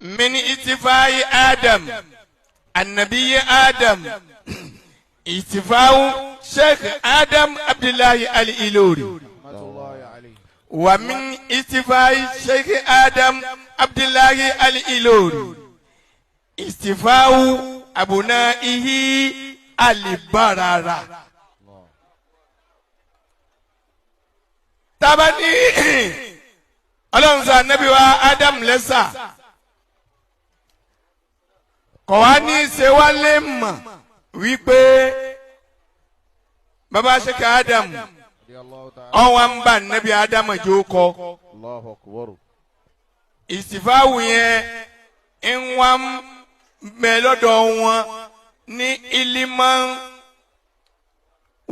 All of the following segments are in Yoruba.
من اتفاء آدم النبي آدم اتفاء شيخ آدم عبد الله الإيلوري ومن اتفاء شيخ آدم عبد الله الإيلوري اتفاء أبنائه البررة. Tabani Ọlọ́run sọ anabi wa Adam lẹ́sà kọ̀ wá ní ṣe wá lè mọ̀ wípé baba Sheikh Adam ọ̀wá ń bá anabi Adam jó kọ ìsìfáwù yẹn ń wá mẹ́ lọ́dọ̀ wọn ní iliman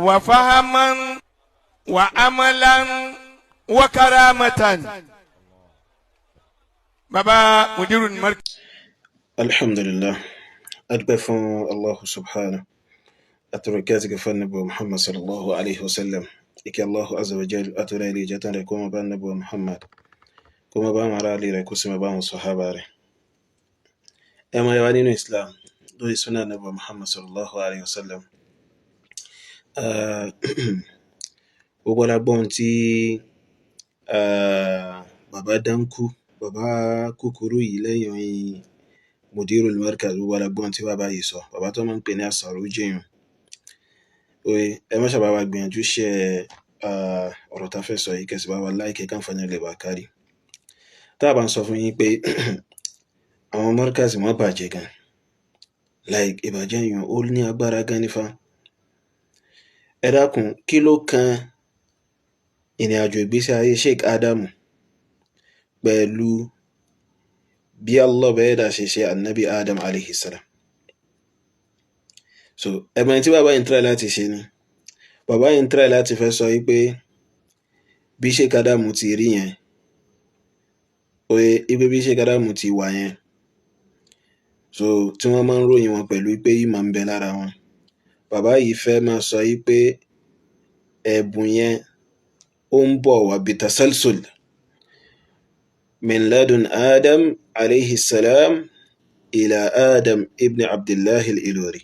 wàfáhámán wà amalan wa karamatan. Baba mudirun markaz. Alhamdulillah, adúpẹ́ fún Allahu subhanahu àtúrọ̀kẹ́ àti gafar nabi Muhammad sallallahu alaihi wasallam. Ike Allahu azza wa jal àtúrà ilé ìjẹta rẹ̀ kó máa bá nabi Muhammad, kó máa bá àwọn ará ilé rẹ̀, kó sì máa bá àwọn sàhábà rẹ̀. Ẹ máa yà wá nínú Islam lórí sunnah nabi Muhammad sallallahu alaihi wasallam. Gbogbo alágbọ́n tí bàbá dánkù, bàbá kúkúrú yìí lẹ́yìn Mudirul Markaz, gbogbo alágbọ́n tí bàbá yìí sọ, bàbá tó máa ń pè ní As-Saruji. Oye, ẹ má ṣàbá wa gbìyànjú ṣe ọ̀rọ̀ tá a fẹ́ sọ yìí, kẹsì bá wa láìkẹ́ káǹfààní lè bá kárí. Tá a bá ń sọ fún yín pé àwọn Markaz wọ́n bàjẹ́ gan, like ìbàjẹ́ yìí ó ní agbára gan nífa. Ẹ dákun, kí ló kan ìrìn àjò ìgbésí ayé Sheikh Adamu pẹ̀lú bí Allah bẹ́ẹ̀ dà ṣe ṣe Annabi Adam alayhi salam? So ẹ̀mọ̀ tí bàbá yìí ń try láti ṣe ni, bàbá yìí ń try láti fẹ́ sọ yìí pé bí Sheikh Adamu ti rí yẹn, oye, ipe bí Sheikh Adamu ti wà yẹn, so tí wọ́n máa ń ròyìn wọn pẹ̀lú pé ìmọ̀ ń bẹ lára wọn. Bàbá yìí fẹ́ máa sọ yìí pé ẹ̀bùn yẹn ó ń bọ̀ wá bitasalsul min ladun Adam alayhi salam ila Adam ibn Abdullahi al-Ilori.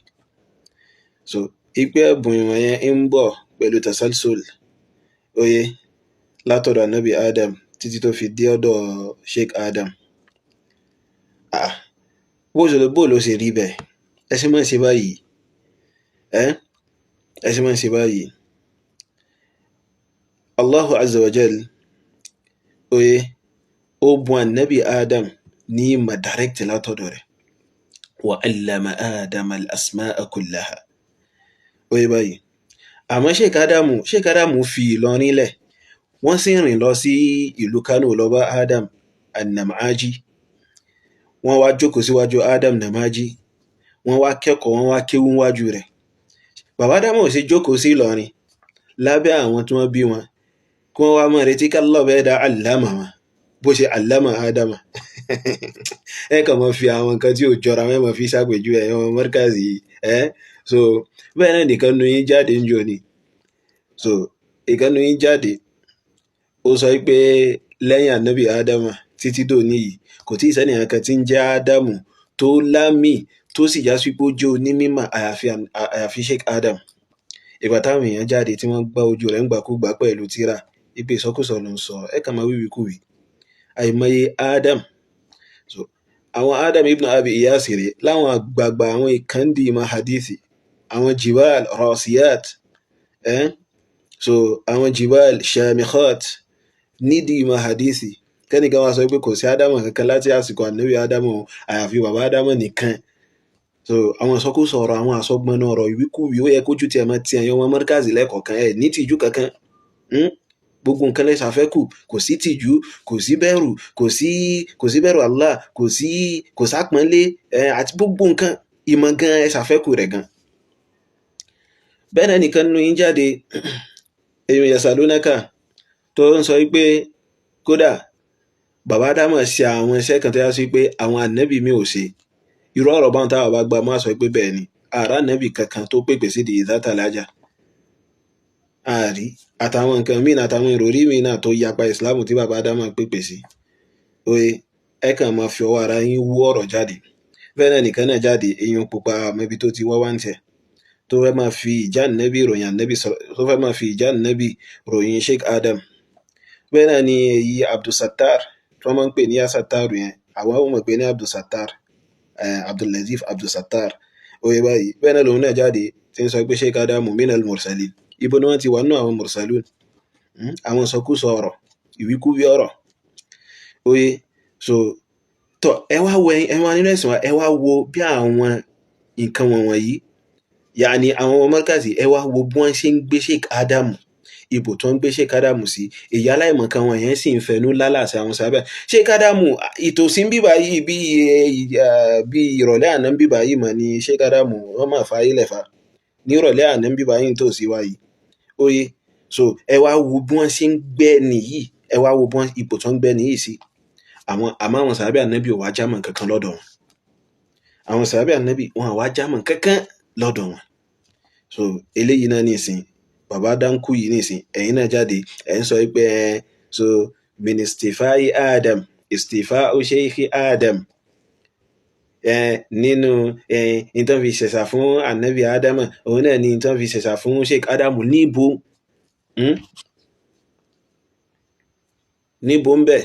So ipe ẹ̀bùn yẹn ń bọ̀ pẹ̀lú tasalsul, oye, látọ̀dọ̀ anabi Adam títí tó fi dé ọ̀dọ̀ Sheikh Adam. Ah, bó ló ṣe rí bẹ́ẹ̀? Ẹ ṣe máa ń ṣe báyìí, ẹ ṣe máa ń ṣe báyìí. Allahu azza wa jal, oye, ó bùn anabi Adam ní ìmọ̀ direct látọ̀dọ̀ rẹ̀. Wa allama Adam al-asma'a kullaha. Oye báyìí. Àmọ́ Sheikh Adamu fi Ìlọrin lẹ̀, wọ́n sì rìn lọ sí ìlú Kano lọ bá Adam an-Namaji. Wọ́n wá jókòó síwájú Adam Namaji, wọ́n wá kẹ́kọ̀ọ́, wọ́n wá kéwú wájú rẹ̀. Bàbá Adamu ò ṣe jókòó sí Ìlọrin lábẹ́ àwọn tí wọ́n bí wọn, kí wọ́n wá máa retí ká Allah bẹ́ẹ̀ dá àlámà wọn bó ṣe àlámà Ádámà. Ẹ kàn máa fi àwọn nǹkan tí ò jọra wọn, ẹ máa fi ṣàpèjúwe ẹ wọn Markaz yìí. Ẹ so bẹ́ẹ̀ náà nìkan nu yín jáde ń jò ní. So ìkan nu yín jáde, ó sọ pé lẹ́yìn ànábì Ádámà títí dòní yìí kò tí ì sẹ́ni kankan tí ń jẹ́ Ádámù tó lámì tó sì já sí pé ó jẹ́ onímọ̀ àyàfi Sheikh Adam. Ìgbà táwọn èèyàn jáde tí wọ́n gbá ojú rẹ̀ ń gbàkúgbà pẹ̀lú tíra, ipe ìsọkúsọ ló ń sọ, ẹ kàn máa wíwíkúwìí. Àìmọye Adam. So àwọn Adam ibn Abi Iyas rè láwọn àgbààgbà àwọn ìkàndì ìmọ̀ hadithi, àwọn jibal rasiyat, so àwọn jibal shamikhat nídìí ìmọ̀ hadithi. Kẹ́nìkan wá sọ pé kò sí Ádámù kankan láti àsìkò ànábì Ádámù àyàfi bàbá Ádámù nìkan. So àwọn ìsọkúsọ ọ̀rọ̀, àwọn àsọgbọnà ọ̀rọ̀, ìwíkúwìí, ó yẹ kójú tiẹ̀ máa ti ẹ̀yàn ọmọ Markaz lẹ́kọ̀ọ̀kan, ẹ̀ ní tìjú kankan. Gbogbo nǹkan lẹ́sà fẹ́ kù, kò sí tìjú, kò sí bẹ̀rù, kò sí bẹ̀rù Allah, kò sápọ́nlé, àti gbogbo nǹkan ìmọ̀ gan ẹ ṣàfẹ́kù rẹ̀ gan. Bẹ́ẹ̀ náà nìkan nínú yín jáde, èèyàn Yasalunaka tó ń sọ pé kódà bàbá Ádámù ṣe àwọn iṣẹ́ kan tó yá sí pé àwọn ànábì mi ò ṣe. Irú ọ̀rọ̀ báwọn táwọn bá gbà máa sọ pé bẹ́ẹ̀ ni, àrà ànábì kankan tó pèpè sí di ìdátàlájà. Àrí àtàwọn nǹkan míì àtàwọn ìròrí míì náà tó yapa ìsìláàmù tí bàbá Ádámù pèpè sí. Oye, Ẹ kàn máa fi ọwọ́ ara yín wú ọ̀rọ̀ jáde. Bẹ́ẹ̀ náà nìkan náà jáde, eyín pupa mẹbi tó ti wá wá ń tẹ̀, tó fẹ́ máa fi ìjà nẹ́bí ròyìn ànẹ́bí, tó fẹ́ máa fi ìjà nẹ́bí ròyìn Sheikh Adam. Bẹ́ẹ̀ náà ni èyí Abdulsattar tí wọ́n máa ń pè ní Asattar yẹn, àwọn ọmọ pè ní Abdulsattar, Abdullatif Abdulsattar, oyè báyìí. Bẹ́ẹ̀ náà lòun náà jáde tí ń sọ pé Sheikh Adam minal mursalin. Ibo ni wọ́n ti wà nínú àwọn mursalun? Àwọn ìsọkúsọ ọ̀rọ̀, ìwíkúwí ọ̀rọ̀, oyè. So tọ ẹ wá wo, ẹ wá nínú ẹ̀sìn wa, ẹ wá wo bí àwọn nǹkan wọ̀nyí, yàní àwọn ọmọ mọ́rkàzì, ẹ wá wo bí wọ́n ṣe ń gbé Sheikh Adam, ipò tó ń gbé Sheikh Adam sí. Èyí aláìmọ̀kan wọn yẹn sì ń fẹnu lálàsì àwọn sábẹ́ Sheikh Adam. Ìtòsí ń bíbá yìí bí ìrọ̀lẹ́ àná ń bíbá yìí mà ní Sheikh Adam, wọ́n máa fa ilẹ̀ fa ní ìrọ̀lẹ́ àná ń bíbá yìí nítòsí wa yìí, oye. So ẹ wá wo bí wọ́n ṣe ń gbé nìyí, ẹ wá wo bí wọ́n ipò tó ń gbé nìyí sí. Àwọn àmọ́ àwọn sàábẹ́ ànábì ò wá jámọ́ kankan lọ́dọ̀ wọn. Àwọn sàábẹ́ ànábì wọn ò wá jámọ́ kankan lọ́dọ̀ wọn. So eléyìí náà nìsín, bàbá dáńkù yìí nìsín, ẹ̀yin náà jáde, ẹ̀ ń sọ pé ẹ so ministifai Adam, istifau sheikh Adam, ẹ nínú ẹ nítorí fi ṣẹ̀ṣà fún ànábì Ádámà, òun náà ní nítorí fi ṣẹ̀ṣà fún Sheikh Ádámù. Níbo níbo ń bẹ̀?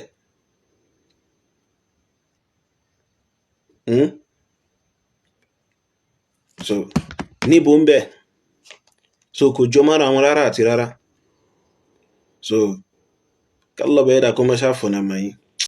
So níbo ń bẹ̀? So kò jọ mọ́ra wọn rárá àti rárá. So kálọ̀ bẹ́ẹ̀ dà kó má ṣàfọ̀nà mọ́ yín.